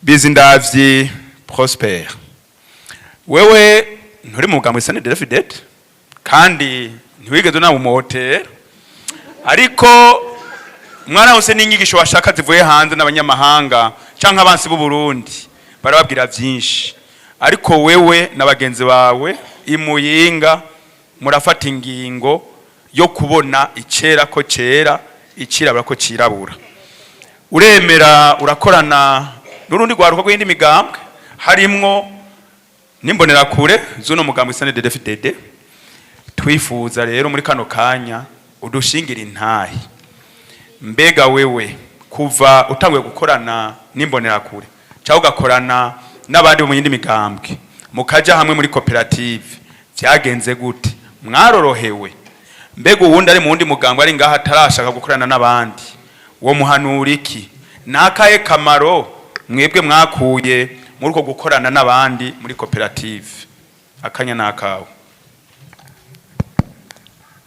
Bizindavyi Prosper, wewe nturi mu mugambwe CNDD-FDD kandi ntiwigeze unaba umuhotera, ariko mwana wose n'inyigisho washaka zivuye hanze n'abanyamahanga canke abansi b'u Burundi barababwira vyinshi, ariko wewe na bagenzi bawe imuyinga murafata ingingo yo kubona icera ko cera, icirabura ko cirabura. Uremera urakorana n'urundi rwaruka rw'indi migambwe, harimwo n'imbonerakure z'uno mugambwe CNDD-FDD. Twifuza rero muri kano kanya udushingira intahe. Mbega wewe kuva utanguye gukorana n'imbonerakure cyangwa ugakorana n'abandi bo mu yindi migambwe, mukaja hamwe muri koperative, vyagenze gute? Mwarorohewe? Mbega uwundi ari mu wundi mugambwe ari ngaha atarashaka gukorana n'abandi, wo muhanura iki? Nakahe kamaro mwebwe mwakuye muri uko gukorana n'abandi muri koperative? Akanya nakawe.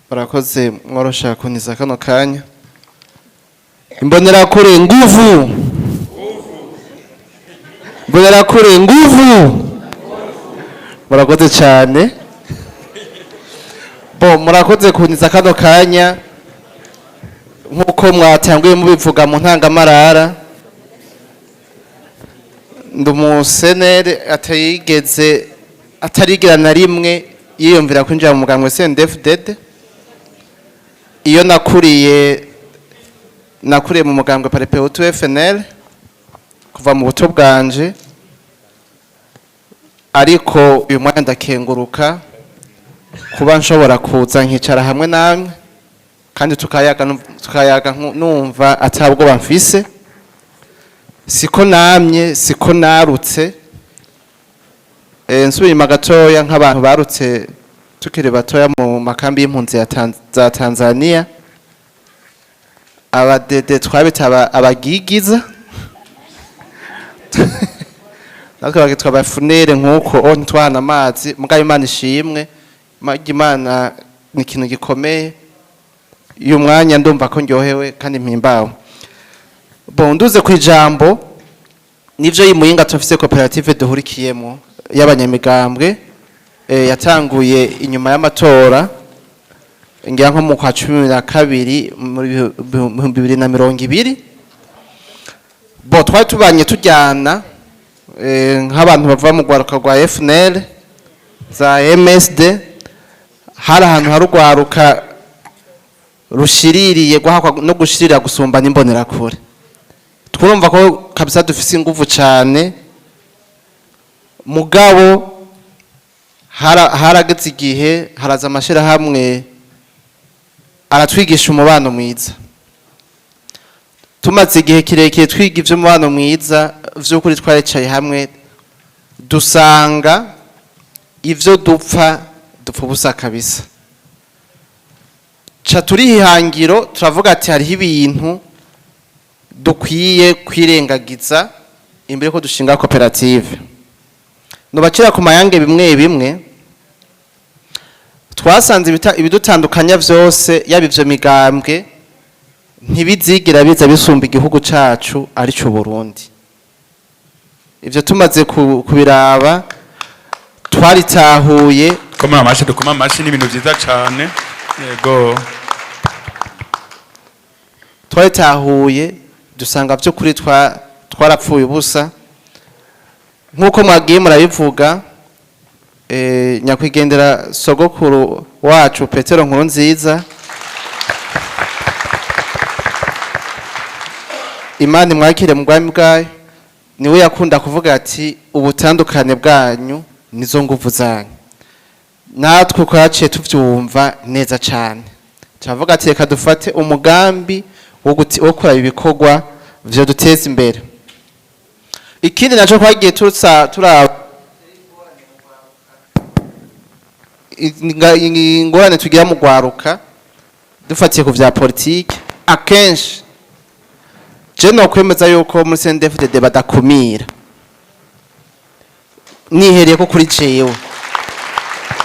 Murakoze, mworosha kuniza kano kanya. Imbonerakure nguvu! Imbonerakure nguvu! Murakoze cyane. Bo murakoze kuniza kano kanya. Nk'uko mwatanguye mubivuga mu ntangamarara, ndi umuseneri atayigeze, atarigera na rimwe yiyumvira kwinjira mu mugambwe CNDD-FDD. Iyo nakuriye, nakuriye mu mugambwe Palipehutu FNL kuva mu buto bwanje, ariko uyu mwanya ndakenguruka kuba nshobora kuza nkicara hamwe namwe kandi tukayaga numva atabwoba mfise. Siko namye, siko narutse. Nsubiye inyuma gatoya, nk'abantu barutse tukiri batoya mu makambi y'impunzi za Tanzania, abadede twabita abagigiza, natwe bakitwa abafunere nk'uko o ntitwahana amazi. Mugabo Imana ishimwe, Imana ni ikintu gikomeye. Uyu mwanya ndumva ko ndyohewe kandi mpimbawe. Bon, nduze ku ijambo, nivyo, y'Imuyinga turafise koperative duhurikiyemo y'abanyamigambwe. Yatanguye inyuma y'amatora, ngira nko mu kwa 12 muri 2020. Bo twari tubanye tujyana, nk'abantu bava mu rwaruka rwa FNL za MSD. Hari ahantu hari urwaruka rushiririye guhakwa no gushirira gusumba n'imbonerakure. Twurumva ko kabisa dufise inguvu cyane, mugabo harageze igihe haraza amashirahamwe aratwigisha umubano mwiza. Tumaze igihe kirekire twiga ivy'umubano mwiza, vy'ukuri twaricaye hamwe dusanga ivyo dupfa dupfa ubusa kabisa. Ca turiha ihangiro, turavuga ati hariho ibintu dukwiye kwirengagiza imbere ko dushinga koperative. Nubacira ku mayange bimwe bimwe twasanze ibidutandukanya vyose, yaba ivyo migambwe, ntibizigira biza bisumba igihugu cacu ari cyo Burundi. Ivyo tumaze kubiraba twaritahuye. Koma amashi, dukoma amashi, ni ibintu vyiza cane, yego. Twaritahuye, dusanga by'ukuri twarapfuye ubusa. Nk'uko mwagiye murabivuga, nyakwigendera sogokuru wacu Petero Nkurunziza, Imana imwakire mu bwami bwayo, niwe yakunda kuvuga ati: "Ubutandukane bwanyu nizo nguvu zanyu." Natwe uko yaciye tuvyumva neza cane, turavuga ati reka dufate umugambi wo kuraba ibikorwa vyo duteza imbere. Ikindi naco twagiye turutsa turaba ingorane tugira mu rwaruka dufatiye ku vya politike, akenshi je nokwemeza yuko muri CNDD-FDD badakumira. Nihereye ko kuri jewe,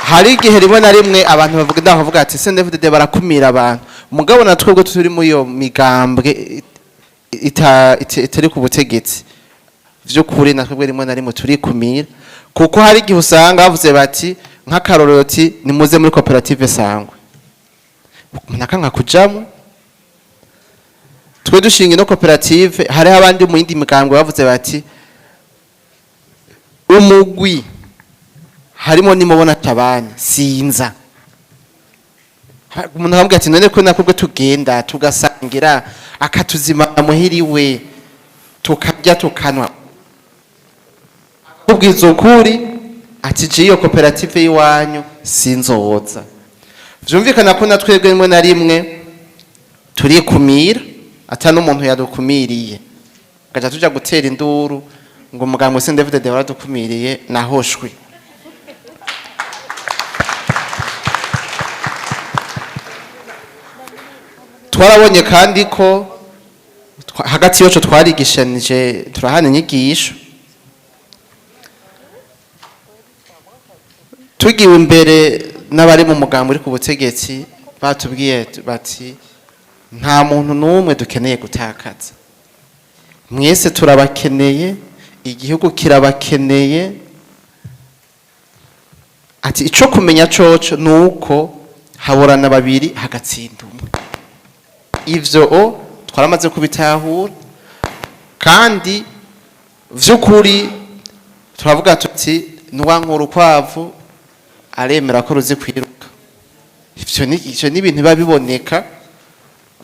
hari igihe rimwe na rimwe abantu bavuga, ndavuga ati CNDD-FDD barakumira abantu, mugabo na twebwe turi muri iyo migambwe itari ku butegetsi. Vy'ukuri natwebwe rimwe na rimwe turikumira, kuko hari igihe usanga bavuze bati, nk'akarorero, ati nimuze muri koperative Sangwe, umuntu akanka kujamwo. Twe dushinga ino koperative, hariho abandi mu yindi migambwe bavuze bati umugwi harimo nimubona tabani sinza. Umuntu akamubwira ati none ko nakubwo tugenda tugasangira, akatuzima muhiriwe, tukarya, tukanwa, akubwiza ukuri ati je iyo koperative y'iwanyu sinzoza. Vyumvikana ko na twebwe rimwe na rimwe turikumira ata n'umuntu yadukumiriye, gaca tuja gutera induru ngo umugambwe CNDD-FDD waradukumiriye. Nahoshwe. Twarabonye kandi ko hagati yoco twarigishanije, turahana inyigisho. Tugiwe imbere n'abari mu mugambi uri ku butegetsi, batubwiye bati nta muntu n'umwe dukeneye gutakaza, mwese turabakeneye, igihugu kirabakeneye. Ati ico kumenya coco nuko haborana babiri hagatsinda umwe. Ivyo o twaramaze kubitahura, kandi vy'ukuri turavuga tuti nuwankura ukwavu aremera ko ruzi kwiruka. Ivyo ni ibintu biba biboneka.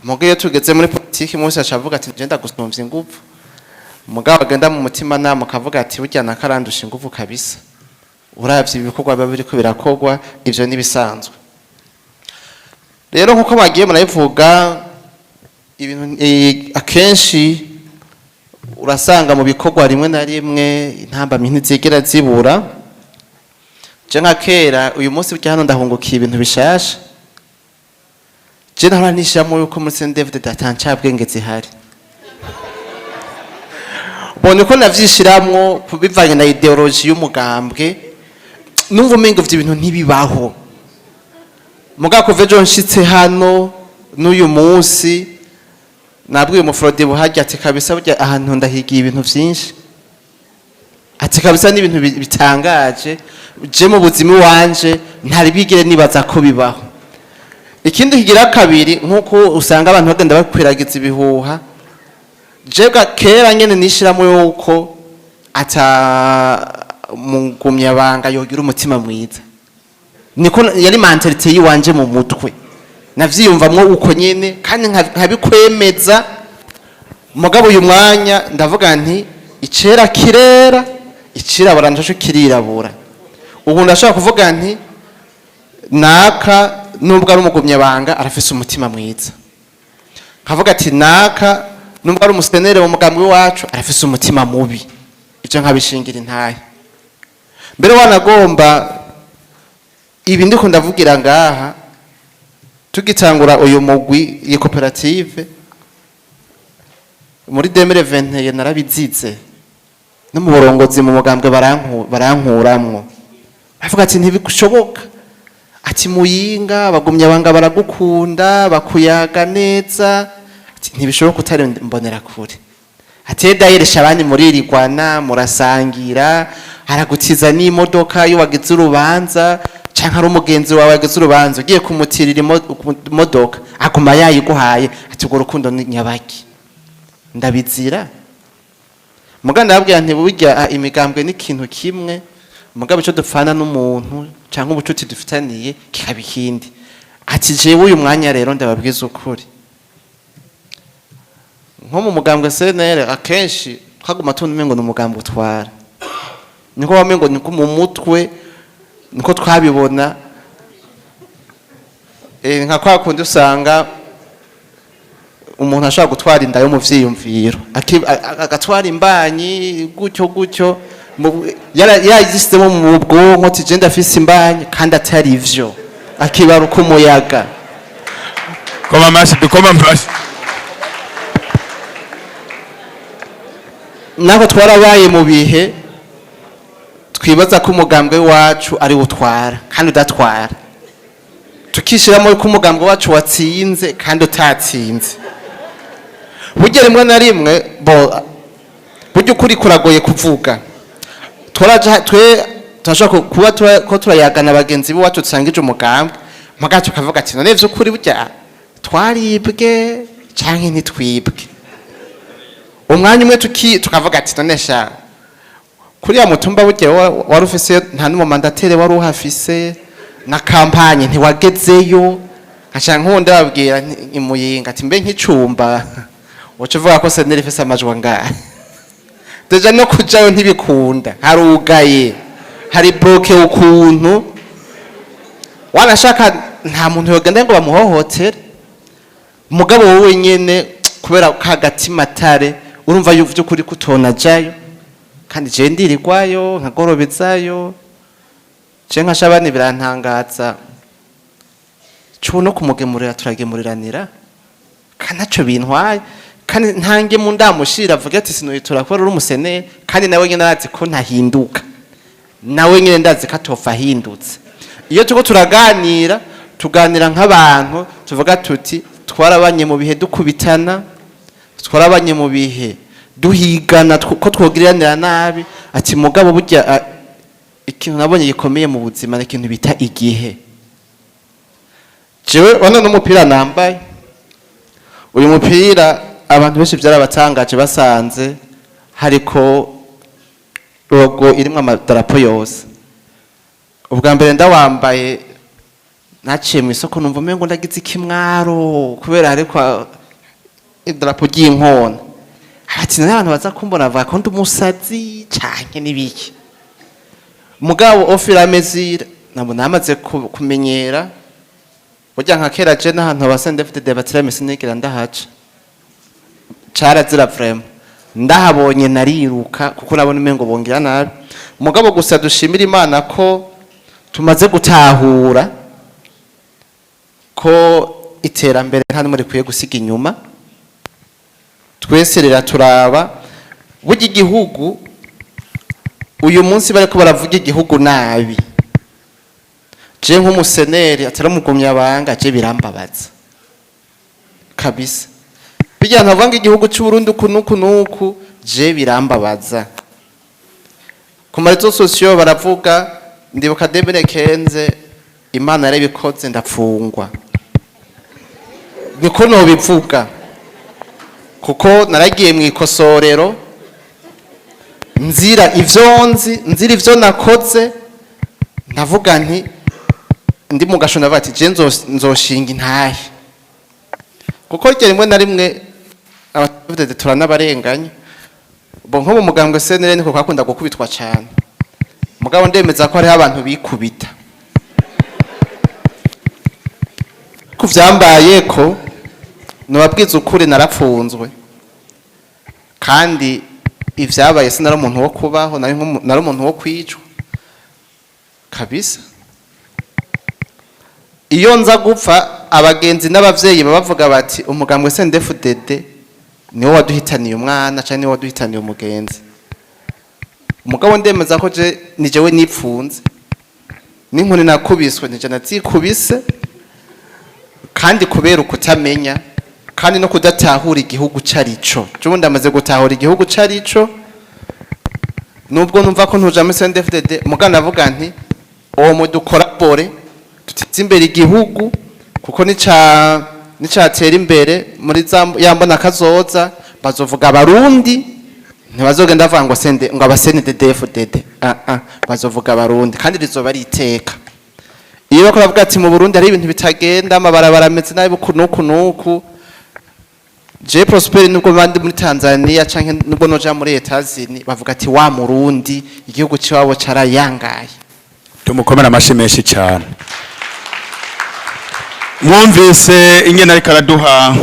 Muga iyo tugeze muri politiki, umunsi aca avuga ati ngenda gusumvya inguvu, mugabo agenda mu mutima nama akavuga ati burya nakarandusha inguvu kabisa, uravye ibikorwa biba biriko birakorwa. Ivyo nibisanzwe rero, nkuko bagiye murabivuga, ibintu akenshi urasanga mu bikorwa rimwe na rimwe intambamyi ntizigera zibura. Je nka kera, uyu munsi burya hano ndahungukiye ibintu bishasha. Je nahora nishiramo yuko muri CNDD-FDD ata ncabwenge zihari. Bona uko navyishiramwo bivanye na idéologie y'umugambwe, numva umengo ivyo bintu ntibibaho. Mugabo kuva ejo nshitse hano n'uyu munsi, nabwiye umufrodi buharya ati kabisa burya ahantu ndahigiye ibintu vyinshi, ati kabisa n'ibintu bitangaje, je mu buzima iwanje ntari bigire nibaza ko bibaho. Ikindi kigira kabiri, nk'uko usanga abantu bagenda bakwiragiza ibihuha, jebwa kera nyene nishiramo yuko ata mugumyabanga yogira umutima mwiza, niko yari mentalité yiwanje mu mutwe, navyiyumvamwo uko nyene kandi nkabikwemeza. Mugabo uyu mwanya ndavuga nti icera kirera, icirabura naco kirirabura. Ubu ndashobora kuvuga nti naka nubwo ari umugumyabanga arafise umutima mwiza, nkavuga ati naka nubwo ari umusenere mu mugambi wacu arafise umutima mubi. Ivyo nkabishingira intahe. Mbere wanagomba ibi ndiko ndavugira ngaha, tugitangura uyu mugwi, iyi koperative muri 2021, narabizize no mu burongozi mu mugambwe barankuramwo, bavuga ati ntibishoboka, ati Muyinga bagumya banga baragukunda, bakuyaga neza, ati ntibishoboka utari mbonera kure, ati dayiresha abandi muririgwana, murasangira, aragutiza n'imodoka iyo wagize urubanza canke ari umugenzi wawe wagize urubanza, ugiye kumutirira imodoka aguma yayiguhaye, ati urwo rukundo ni nyabaki? Ndabizira. Muganda ndababwira nti burya imigambwe ni ikintu kimwe, mugabo ico dupfana n'umuntu canke ubucuti dufitaniye kikaba ikindi. Ati jewe uyu mwanya rero ndababwiza ukuri, nko mu mugambwe CNL akenshi twaguma tubona umengo ni umugambwe utwara, niko wamengo niko mu mutwe niko twabibona. Nka kwa kundi usanga umuntu ashobora gutwara inda yo mu vyiyumviro, agatwara imbanyi gutyo gutyo, yayisizemo mu bwonko ati je ndafise imbanyi kandi atari ivyo, akibaruka umuyaga. Koma amashyi, dukoma amashyi. Nako twarabaye mu bihe twibaza ko umugambwe wacu ari utwara kandi udatwara, tukishiramo ko umugambwe wacu watsinze kandi utatsinze. Burya rimwe na rimwe bo Burya ukuri kuragoye kuvuga. Turaja twe turashobora kuba ko turayagana bagenzi b'iwacu dusangije umugambi, muga tukavuga ati: "None vy'ukuri burya twaribwe canke ntitwibwe?" Umwanya umwe tukavuga ati: "None sha, kuriya mutumba burya wari ufise nta n'umu mandataire wari uhafise, na campagne ntiwagezeyo." Nkaca nkunda babwira imuyinga ati: "Mbe nk'icumba uca uvuga ko CNL ifise amajwi angahe? Déjà no kujayo ntibikunda, harugaye, hari bloqué." Ukuntu wanashaka nta muntu yogenda ngo bamuhohotere, mugabo wowe nyene kubera ka gatimatare urumva yuko vy'ukuri kutonajayo. Kandi je ndirirwayo nkagorobezayo, je nka Shabani birantangaza cu no kumugemurira, turagemuriranira kandi ntaco bintwaye, kandi ntange mu ndamushira avuga ati: "Sinoyitora kubera uri umuseneri." Kandi nawe nyene arazi ko ntahinduka, nawe nyene ndazi ko atopfa ahindutse. Iyo turiko turaganira, tuganira nk'abantu tuvuga tuti: "Twarabanye mu bihe dukubitana, twarabanye mu bihe duhigana ko twogiriranira nabi." Ati: "Mugabo burya ikintu nabonye gikomeye mu buzima ni ikintu bita igihe." Jewe wana n'umupira nambaye, uyu mupira abantu benshi byarabatangaje basanze hariko logo irimwo amadarapo yose. Ubwa mbere ndawambaye naciye mu isoko, numva umengo ndagize ikimwaro kubera hariko idarapo ry'inkona. Ati: "N'abantu baza kumbona bavuga ko ndi umusazi canke n'ibiki." Mugabo au fur et à mesure nabona namaze kumenyera. Burya nka kera je n'ahantu aba CNDD-FDD bateramiye sinigera ndahaca, carazira vraiment. Ndahabonye nariruka kuko nabona umengo bongera nabi. Mugabo gusa dushimira Imana ko tumaze gutahura ko iterambere nta n'umwe rikwiye gusiga inyuma. Twese riraturaba. Burya igihugu uyu munsi bariko baravuga igihugu nabi, je nk'umuseneri atari umugumyabanga, je birambabaza kabisa. Bijya ntavuga ngo igihugu cy'u Burundi uku nuku nuku, je birambabaza. Ku ma réseaux sociaux baravuga. Ndibuka 2015, Imana yarabikoze ndapfungwa, niko nobivuga, kuko naragiye mu ikosorero nzira ivyo nzi, nzira ivyo nakoze. Ndavuga nti ndi mu gasho, ndavuga ati: "Je nzoshinga intahe." Kuko ryo rimwe na rimwe abavuze turanabarenganya bo nko mu mugambwe CNL, niko kwakunda gukubitwa cyane. Mugabo ndemeza ko hariho abantu bikubita ku vyambaye ko nababwiza ukuri. Narapfunzwe kandi ivyabaye sinari umuntu wo kubaho, nari umuntu wo kwicwa kabisa. Iyo nza gupfa, abagenzi n'abavyeyi baba bavuga bati: "Umugambwe CNDD-FDD niwo waduhitaniye umwana canke niwo waduhitaniye umugenzi." Umugabo ndemeza ko je ni jewe nipfunze, n'inkoni nakubiswe nije nazikubise, kandi kubera ukutamenya kandi no kudatahura igihugu carico. Jewe ndamaze gutahura igihugu carico, nubwo numva ko ntuja muri CNDD-FDD. Mugabo navuga nti: "Uwo mudukorabore duteze imbere igihugu," kuko nicatera imbere muri za yambona kazoza bazovuga Abarundi, ntibazogenda bavuga ngo sende ngo aba CNDD-FDD. Ah ah, bazovuga Abarundi kandi rizoba ari iteka. Iyo bariko baravuga ati: "Mu Burundi hari ibintu bitagenda, amabarabara ameze nabi uku nuku nuku," je Prosper, nubwo bandi muri Tanzania canke nubwo noja muri Etazini, bavuga ati: "Wa Murundi igihugu ciwabo carayangaye." Tumukomere amashyi menshi cyane. Mwumvise ingene ariko araduha,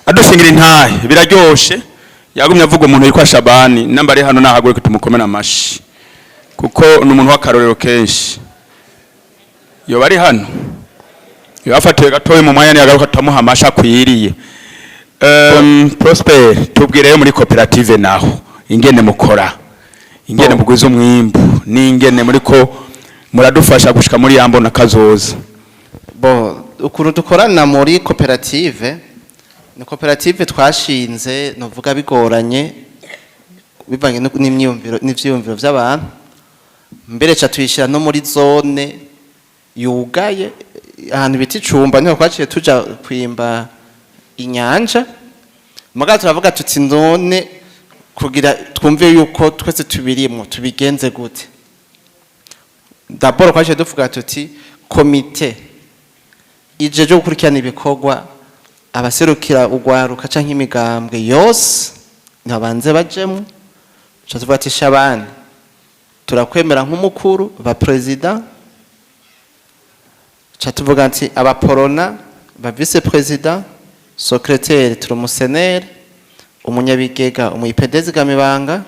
adushingira intahe, biraryoshe. Yagumye avuga umuntu yitwa Shabani. Namba ari hano nahaguruke tumukomere amashyi, kuko ni umuntu w'akarorero kenshi. Yoba ari hano, yafatiwe gatoya mu mwanya, niyagaruka tutamuha amashyi akwiriye. Prosper, tubwireyo muri koperative naho ingene mukora, ingene mugwiza umwimbu n'ingene muriko muradufasha gushika muri yambo na kazoza. Bo, ukuntu dukorana muri koperative, ni koperative twashinze novuga bigoranye. bivanye n'imyumviro n'ivyiyumviro vy'abantu. Mbere ca tuyishira no muri zone yugaye, ahantu bita Icumba, niho twaciye tuja kwimba inyanja. Mugabo turavuga tuti: "None kugira twumve yuko twese tubirimwo, tubigenze gute?" D'abord twaciye duvuga tuti: "Komite ijeje gukurikirana ibikorwa, abaserukira ugwaruka canke imigambwe yose ntibabanze bajemwo." Tuca tuvuga ati: "Shabani, turakwemera nk'umukuru ba président." Tuca tuvuga ati: "Abaporona ba vice-président, secrétaire turumusenere, umunyabigega umuyipedezi gamibanga,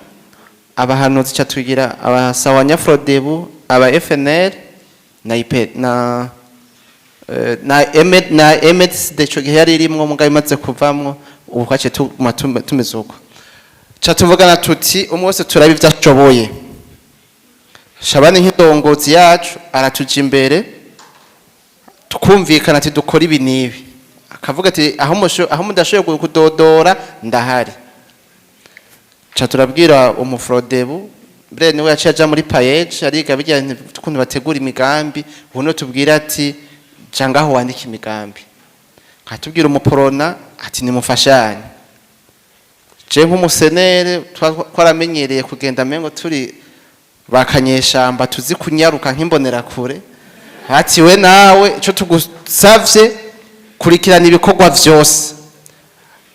abahanuzi ca tugira abasawanya Frodebu, aba FNL na IP na M na MSD." Ico gihe yari irimwo, mugabo imaze kuvamwo, ubu twaciye tuguma tumeze uko. Ca tuvugana tuti: "Umwe wese turabe ivyo ashoboye." Shabani nk'indongozi yacu aratuja imbere, tukumvikana ati: "Dukora ibi n'ibi." Akavuga ati: Aho mudashoboye kudodora, ndahari." Ca turabwira umufrodebu mbere, niwe yaciye aja muri PAEEJ, ariga bijya ukuntu bategura imigambi. Ubu niwe tubwira ati: "Ja ngaho wandike imigambi." Nkatubwira umuporona ati: "Nimufashanye." Je nk'umusenere twaramenyereye kugenda mengo turi bakanyeshamba, tuzi kunyaruka nk'imbonerakure. Ati: "We nawe ico tugusavye, kurikirana ibikorwa vyose."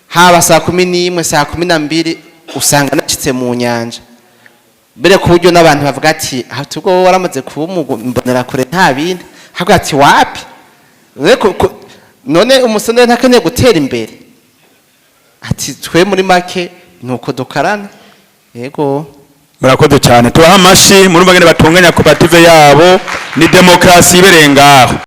Haba saa 11, saa 12, usanga nacitse mu nyanja mbere, ku buryo n'abantu bavuga ati: "Aha tubwo wowe waramaze kuba imbonerakure, nta bindi." Havuga ati: "Wapi." None umusenere ntakeneye gutera imbere? Ati twe muri make nuko dukarana, yego. Murakoze cyane, tubaha amashi. Murumva ngene batunganya koperative yabo, ni demokarasi ibereye ngaho.